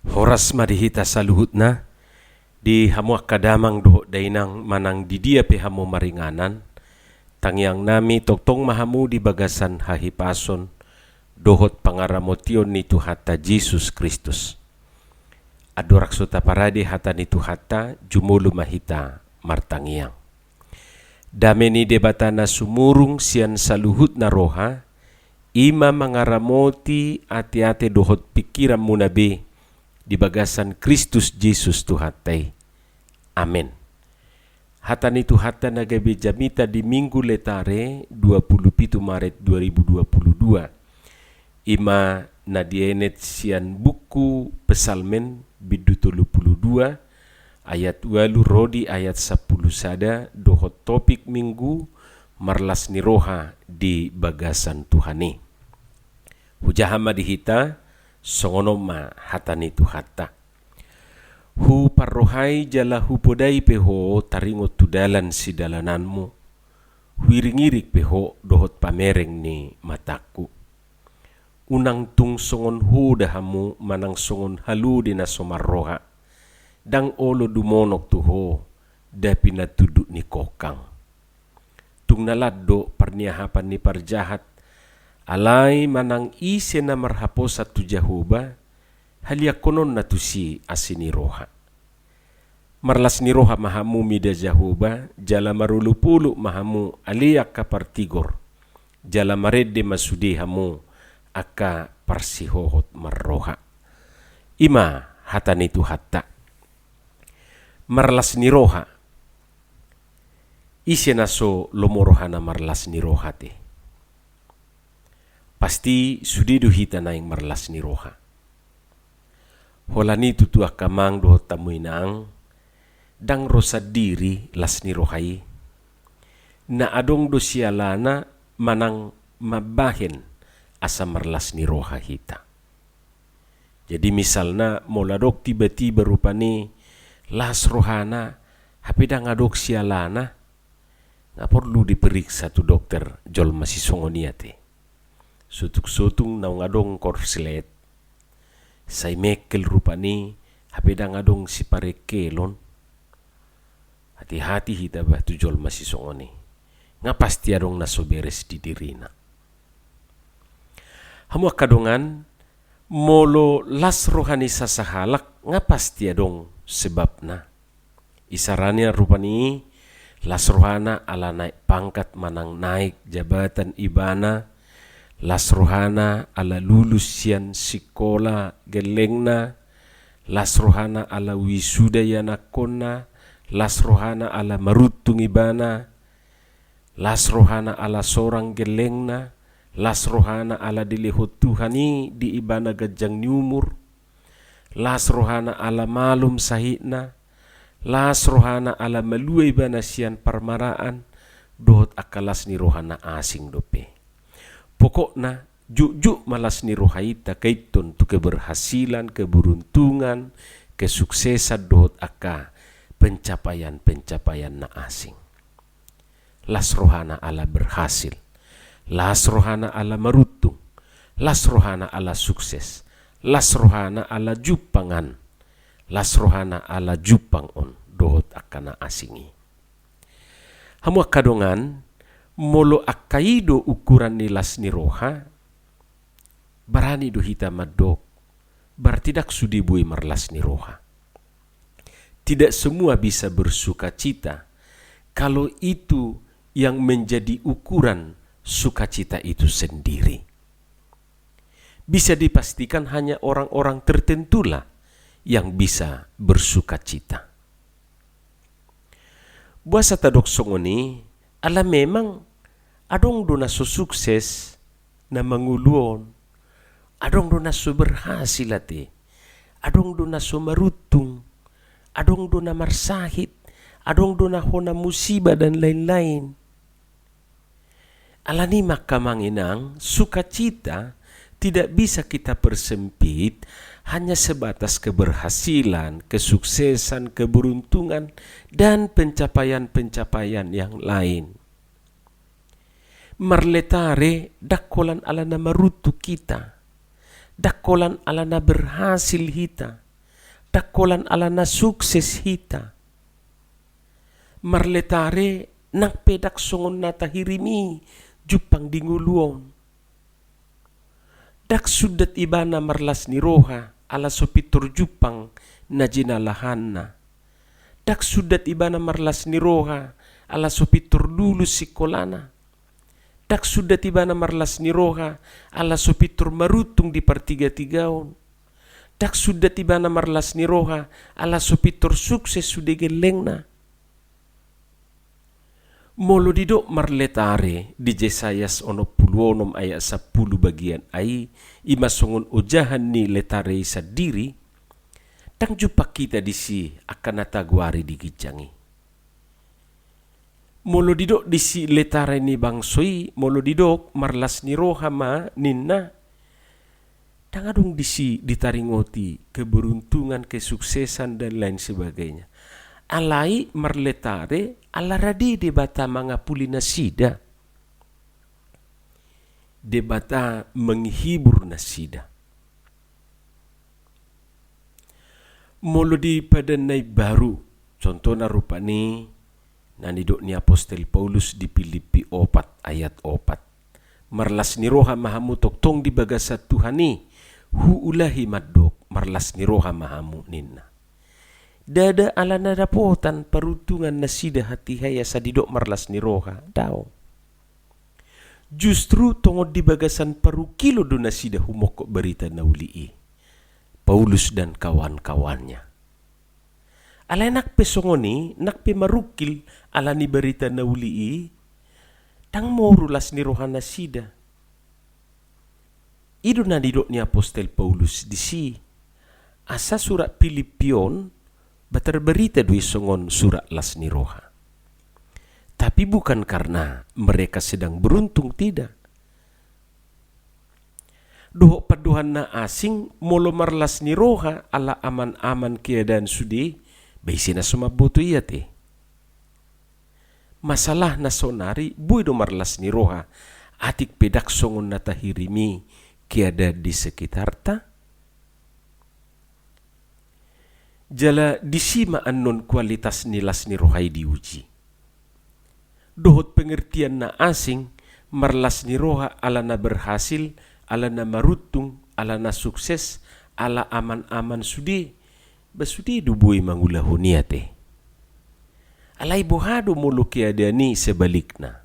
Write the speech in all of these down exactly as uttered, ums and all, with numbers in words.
Horas ma di hita saluhutna, di hamu angka damang dohot dainang manang di dia pe hamu maringanan, tangiang nami tongtong ma hamu di bagasan hahipason dohot pangaramotion ni Tuhanta Jesus Kristus. Andorang so taparade hata ni Tuhanta, jumolo ma hita martangiang. Dame ni Debata na sumurung sian saluhutna roha, i ma mangaramoti ateate dohot pingkiranmuna be di bagasan Kristus Jesus Tuhanta i. Amen. Hata ni Tuhanta na gabe jamita di Minggu Letare, dua pulu pitu Maret dua ribu dua pulu dua. I ma na dienet sian buku Psalmen, bindu tolu pulu dua, ayat ualu ro di ayat sampulu sada, dohot topik Minggu, marlas ni roha di bagasan Tuhan i. Hujaha ma di hita, songon on ma hata ni Tuhanta. Huparrohai jala hupodai pe ho taringot tu dalan sidalananmu, huiringiring pe ho dohot pamereng ni matangku. Unang tung songon hoda hamu manang songon halode na so marroha, ndang olo dumonok tu ho dapi na tunduk ni kongkang. Tung na lat do parniahapan ni parjahat, alai manang ise na marhaposan tu Jahowa, haliangkononna tusi asi ni roha. Marlas ni roha ma hamu mida Jahowa, jala marolopolop ma hamu ale angka partigor, jala marende ma sude hamu angka parsihohot marroha. I ma hata ni Tuhanta. Marlas ni roha. Ise na so lomo rohana marlas ni roha te? Pasti sude do hita naeng marlas ni roha. Holan i tutu angka amang dohot hamu inang, ndang ro sandiri las ni roha i. Na adong do sialana manang mambahen asa marlas ni roha hita. Jadi misalna molo adong tiba-tiba rupani las rohana, hape ndang adong sialana, nga porlu diperiksa tu dokter jolma sisongon i ate. Sotung-sotung naung adong korslet, sai mengkel rupani, hape ndang adong siparengkelon. Hati-hati hita bah tu jolma sisongon i. Nga pasti adong na so beres di dirina. Hamu angka dongan, molo las roha ni sasahalak, nga pasti adong sebabna. Isarana rupani, las rohana ala naek pangkat manang naek jabatan ibana, las rohana ala lulus sian sikola gellengna, las rohana ala wisuda ianakkonna, las rohana ala maruntung ibana, las rohana ala sorang gellengna, las rohana ala dilehon Tuhan i di ibana ganjang ni umur, las rohana ala malum sahitna, las rohana ala malua ibana sian parmaraan, dohot angka las ni roha na asing dope. Pokokna, jukjuk ma las ni roha i takaithon tu keberhasilan, keberuntungan, kesuksesan dohot angka pencapaian-pencapaian na asing. Las rohana ala berhasil. Las rohana ala maruntung. Las rohana ala sukses. Las rohana ala jumpangan. Las rohana ala jumpang on dohot angka na asing i. Hamu angka dongan, molo angka i do ukuran ni las ni roha, barani do hita mandok, berarti ndang sude boi marlas ni roha. Tidak semua bisa bersukacita kalau itu yang menjadi ukuran sukacita itu sendiri. Bisa dipastikan hanya orang-orang tertentulah yang bisa bersukacita. Boasa tadok songon i, ala memang adong do na so sukses na mangolu on, adong do na so berhasil ate, adong do na so maruntung, adong do na marsahit, adong do na hona musiba dan lain-lain. Alani i ma angka amang inang, sukacita tidak bisa kita persempit hanya sebatas keberhasilan, kesuksesan, keberuntungan, dan pencapaian-pencapaian yang lain. Marletare ndang holan ala na maruntung hita, ndang holan ala na berhasil hita, Ndang holan ala na sukses hita. Marletare nang pe ndang songon na tahirim i jumpang di ngolu on. Ndang sundat ibana marlas ni roha ala so pintor jumpang na jinalahanna. Ndang sundat ibana marlas ni roha ala so pintor lulus sikolana. Ndang sundat ibana marlas ni roha ala so pintor maruntung di partigatigaon. Ndang sundat ibana marlas ni roha ala so pintor sukses sude gellengna. Molo didok marletare di Jesayas onom pulu onom ayat sampulu bagian a i, i ma songon ojahan ni letare i sandiri, ndang jumpang hita disi angka na tagoari di ginjang i. Molo didok disi letare ni bangso i, molo didok marlas ni roha ma ninna, ndang adong disi ditaringoti keberuntungan, kesuksesan, dan lain sebagainya. Alai marletare ala rade Debata mangapuli nasida. Debata menghibur nasida. Molo di Padan na Imbaru, contohna rupani na nidok ni apostel Paulus di Pilippi opat ayat opat. Marlas ni roha ma hamu tongtong di bagasan Tuhan i, huulahi mandok, marlas ni roha ma hamu ninna. Ndada ala na dapotan paruntungan nasida hatiha i asa didok marlas ni roha, daong. Justru tongon di bagasan parungkilon do nasida humongkop barita na uli i. Paulus dan kawan-kawannya. Alai nang pe songon i, nang pe marungkil ala ni barita na uli i, ndang moru las ni roha nasida. I do na nidok ni apostel Paulus disi, asa surat Pilippi on ba tarbarita do i songon surat las ni roha. Tapi bukan karena mereka sedang beruntung, tidak. Dohot pandohan na asing, molo marlas ni roha ala aman-aman keadaan sude, ba ise na so mamboto i ate. Masalahna saonari, boi do marlas ni roha atik pe ndang songon na tahirim i keadaan di sekitarta? Jala disi ma annon kualitas ni las ni roha i diuji. Dohot pengertian na asing, marlas ni roha ala na berhasil, ala na maruntung, ala na sukses, ala aman-aman sude, ba sude do boi mangulahon i ate. Alai boha do molo keadaan i sebalikna?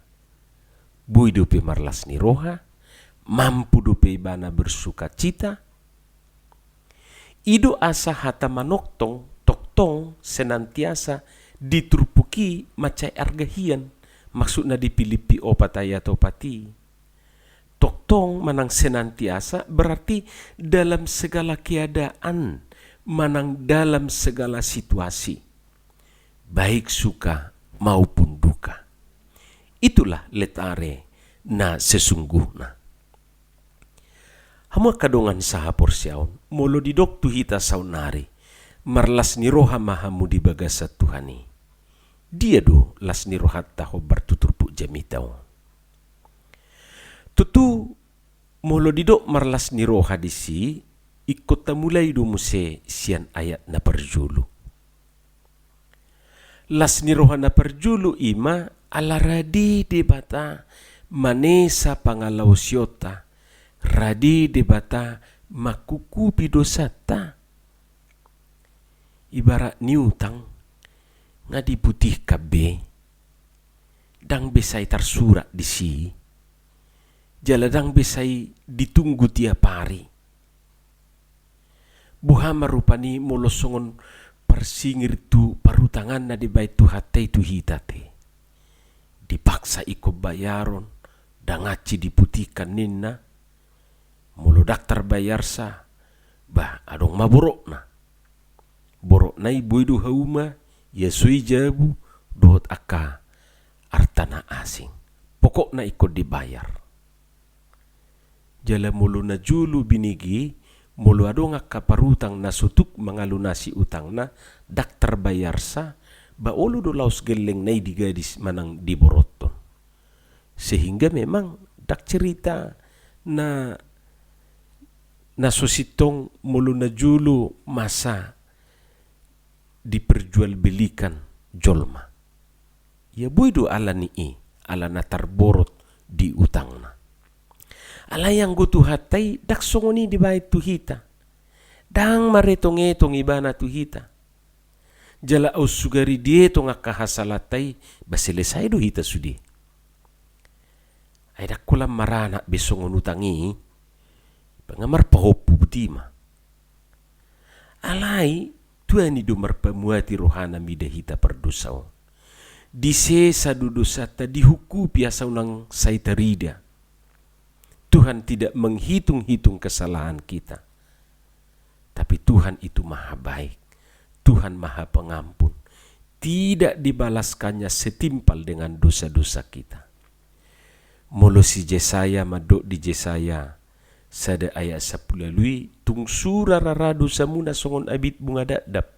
Boi dope marlas ni roha, mampu dope ibana bersukacita. I do asa hata manongtong, tongtong, senantiasa, di turpuk i mansai arga hian, maksudna di Pilippi opat ayat opat i. Tongtong manang senantiasa berarti dalam segala keadaan, manang dalam segala situasi, baik suka maupun duka. Itulah letare na sesungguhna. Hamu angka dongan sahaporseaon, molo didok tu hita saonari, marlas ni roha ma hamu di bagasan Tuhan i. Dia do las ni rohanta hombar tu turpuk jamita on? Tutu, molo didok marlas ni roha disi, ingkon tamulai do muse sian ayat na parjolo. Las ni roha na parjolo i ma ala rade Debata manesa pangalaosionta, rade Debata mangkukupi dosanta. Ibarat ni utang, nga diputihkan be, ndang be sai tarsurat disi, jala ndang be sai ditunggu tiap ari. Boha ma rupani molo songon parsingir tu parutangan na dibaen Tuhanta i tu hita ate. Dipaksa ingkon bayaron, ndang hansit diputihkan ninna. Molo ndang tarbayarsa, bah, adong ma borokna. Borokna i boi do hauma, ia so i jabu, dohot angka arta na asing. Pokokna ingkon dibayar. Jala molo na jolo binege, molo adong angka parutang na so tuk mangalunasi utangna, ndang tarbayarsa, ba olo do laos gellengna i digadis manang diborothon. Sehingga memang ndang cerita na, na so sintong molo na jolo masa diperjualbelikan jolma. Ia boi do ala ni i, ala na tarborot di utangna. Alai anggo Tuhanta i ndang songon i dibaen tu hita. Ndang maretong-etong ibana tu hita. Jala on sugari dietong angka hasalanta i, ba selesai do hita sude. Ai ndang holan maranak be songon utang i, ba nga marpahompu butima. Alai Tuhan i do marpamuati rohana mida hita pardosa on. Disesa do dosanta, dihungkupi asa unang sai tarida. Tuhan tidak menghitung-hitung kesalahan kita. Tapi Tuhan itu maha baik. Tuhan maha pengampun. Tidak dibalaskannya setimpal dengan dosa-dosa kita. Molo si Jesaya mandok di Jesaya sada ayat sampulu ualu i, tung sura rara dosamuna songon abit bunga dakdak,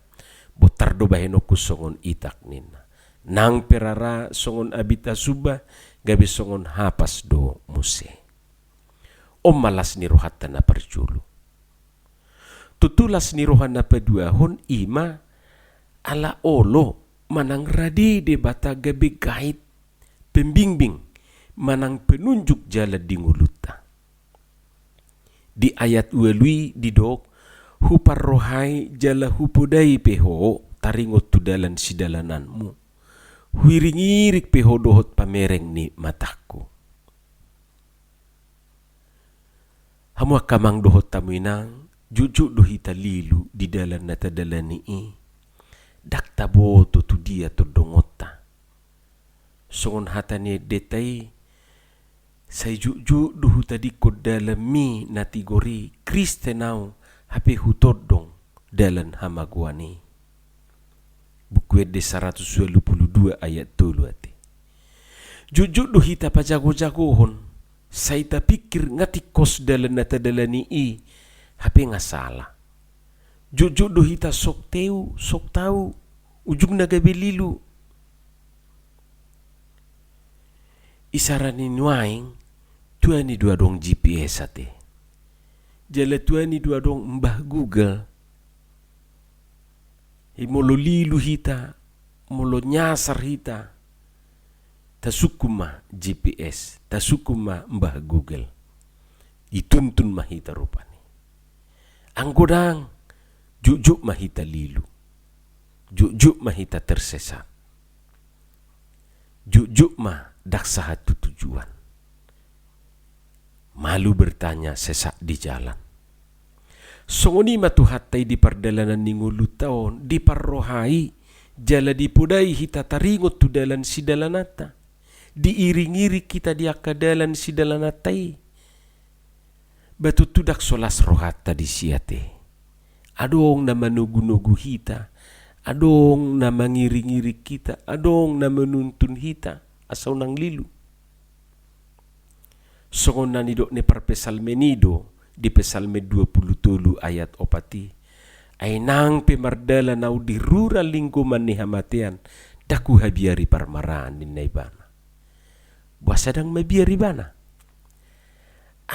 bontar do bahenonku songon itak ninna. Nang pe rara songon abit asumba, gabe songon hapas do muse. On ma las ni rohanta na parjolo. Tutu las ni roha na paduahon i ma ala olo manang rade Debata gabe gait, pembimbing, manang penunjuk jalan di ngolunta. Di ayat ualu i didok, huparrohai jala hupodai pe ho taringot tu dalan sidalananmu. Huiring-iring pe ho dohot pamereng ni matangku. Hamu angka amang dohot hamu inang, jotjot do hita lilu di dalan na tadalani i. Ndang taboto tu dia tondongonta. Songon hata ni endenta i, sai jotjot do hutadingkon dalanmi na tigor i, Kristen au, hape hutondong dalan hamagoan i. Buku Ende saratus ualu pulu dua ayat tolu ate. Jotjot do hita pajago-jagohon, sai tapingkir nga tingkos dalan na tadalani i, hape nga sala. Jotjot do hita sok teu, sok tau, ujungna gabe lilu. Isarani nuaeng, tuani do adong G P S ate. Jala tuani do adong mbah Google. I molo lilu hita, molo nyasar hita, tasungkun ma G P S, tasungkun ma mbah Google. Ituntun ma hita rupani. Anggo ndang, jotjot ma hita lilu. Jotjot ma hita tersesat. Jotjot ma ndang sahat tu tujuan. Malu bertanya sesat di jalan. Songon i ma Tuhanta i di pardalanan ni ngolunta on, diparrohai, jala dipodai hita taringot tu dalan sidalananta. Diiring-iring hita di angka dalan sidalananta i. Ba tutu ndang so las rohanta disi ate. Adong na manogu-nogu hita, adong na mangiring-iring hita, adong na manuntun hita, asa unang lilu. Songon na nidok ni parpsalmen i do, di Psalmen dua pulu tolu ayat opat i. Ai nang pe mardalan au di rura linggoman ni hamatean, ndang huhabiari parmaraan ninna ibana. Boasa ndang mabiar ibana?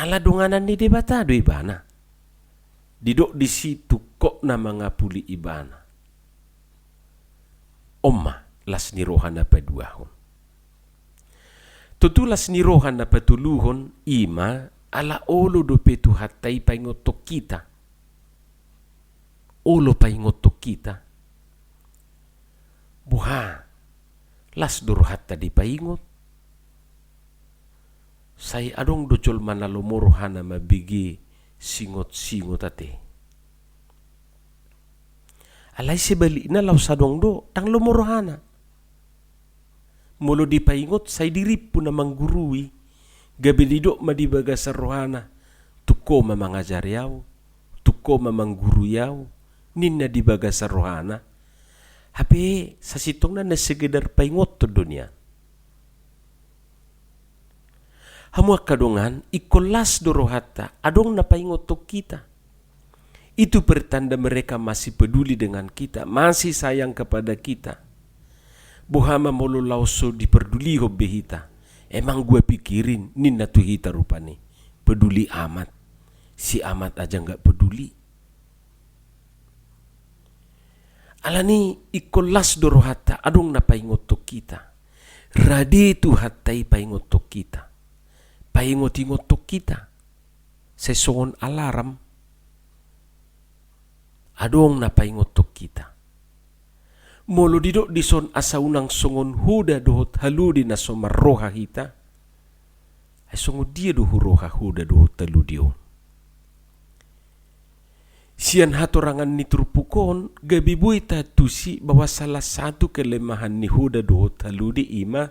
Ala donganan ni Debata do ibana. Didok disi tungkotna mangapuli ibana. On ma las ni roha na paduahon. Tutu las ni roha na patoluhon i ma ala olo dope Tuhanta i paingothon hita. Olo paingothon hita. Boha, las do rohanta dipaingot. Sai adong do jolma na lomo rohana mambege singot-singot ate. Alai sebalikna laos adong do ndang lomo rohana. Molo dipaingot sai dirimpu na manggurui, gabe didok ma di bagasan rohana, tung ho ma mangajari au, tung ho ma manggurui au, ninna di bagasan rohana. Hape sasintongna na sekedar paingothon do nian. Hamu angka dongan, ingkon las do rohanta, adong na paingothon hita. Itu pertanda mereka masih peduli dengan kita, masih sayang kepada kita. Boha ma molo laos so diperdulihon be hita. Emang gua pikirin, ninna tu hita rupani. Peduli amat. Si amat aja nggak peduli. Alani ingkon las do rohanta, adong na paingothon hita. Rade Tuhanta i paingothon hita. Paingot-ingothon hita. Sai songon alarm. Adong na paingothon hita. Molo didok dison asa unang songon hoda dohot halode na so marroha hita, ai songon dia do huroha hoda dohot halode on? Sian hatorangan ni turpuk on, gabe boi taantusi bahwa salah satu kelemahan ni hoda dohot halode i ma,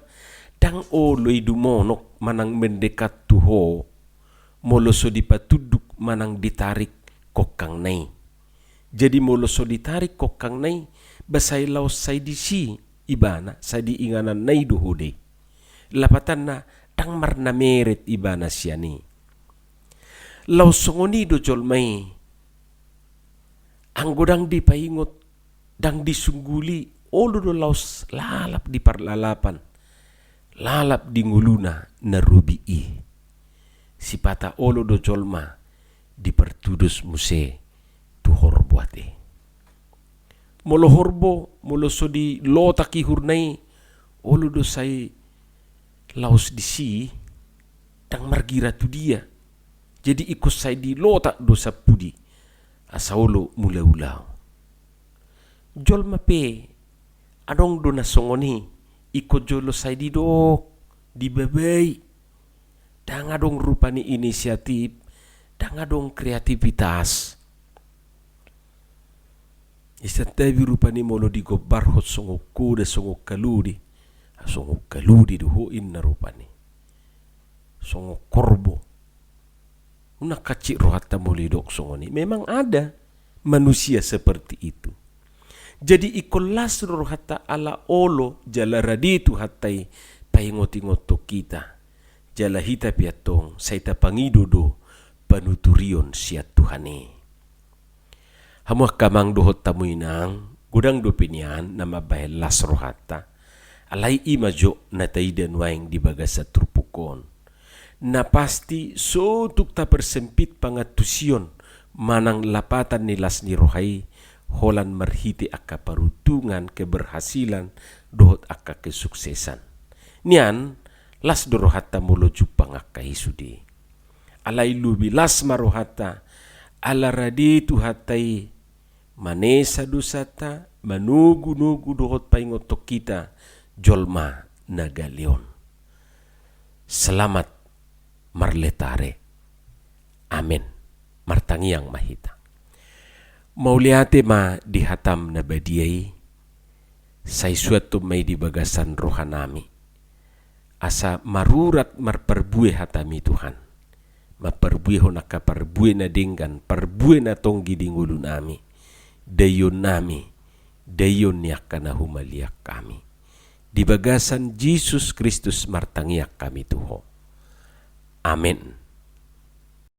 ndang olo i dumonok manang mendekat tu ho, molo so dipatunduk manang ditarik kongkangna i. Jadi molo so ditarik kongkangna i, ba sai laos sai disi ibana, sai di ingananna i do hoda i. Lapatanna, ndang marnameret ibana sian i. Laos songon i do jolma i. Anggo ndang dipaingot, ndang disungguli, olo do laos lalap di parlalapan, lalap di ngoluna na robi i. Sipata olo do jolma dipartudos muse tu horbo ate. Molo horbo, molo so dilotak ihurna i, olo do sai laos disi, ndang margira tu dia. Jadi ingkon sai dilotak do sampudi, asa olo mulaulaon. Jolma pe, adong do na songon i, ingkon jolo sai didok, dibabai. Ndang adong rupani inisiatif, ndang adong kreativitas. Isantabi rupani molo digombarhon songon hoda, songon halode. Ah, songon halode do ho inna rupani. Songon horbo. Unang hansit rohanta molo didok songon i. Memang ada manusia seperti itu. Jadi ingkon las do rohanta ala olo jala rade Tuhanta i paingot-ingothon hita. Jala hita pe antong sai tapangido do panuturion sian Tuhan i. Hamu angka amang dohot hamu inang, godang dope nian na mambahen las rohanta. Alai i ma jo na taida nuaeng di bagasan turpuk on. Na pasti so tung tapersempit pangantusion manang lapatan ni las ni roha i holan marhite angka paruntungan, keberhasilan, dohot angka kesuksesan. Nian, las do rohanta molo jumpang angka i sude. Alai lobi las ma rohanta, ala rade Tuhanta i manesa dosanta, manogunogu dohot paingothon hita jolma na gale on. Selamat marletare. Amen. Martangiang ma hita. Mauliate ma di hataM na badia i, sai suanhon ma i di bagasan rohanami. Asa marurat marparbue hataMi Tuhan. Mamparbuehon angka parbue na denggan, parbue na tonggi di ngolunami, daionnami, daion ni angka na humaliang hami. Di bagasan Jesus Kristus martangiang hami tu Ho. Amen.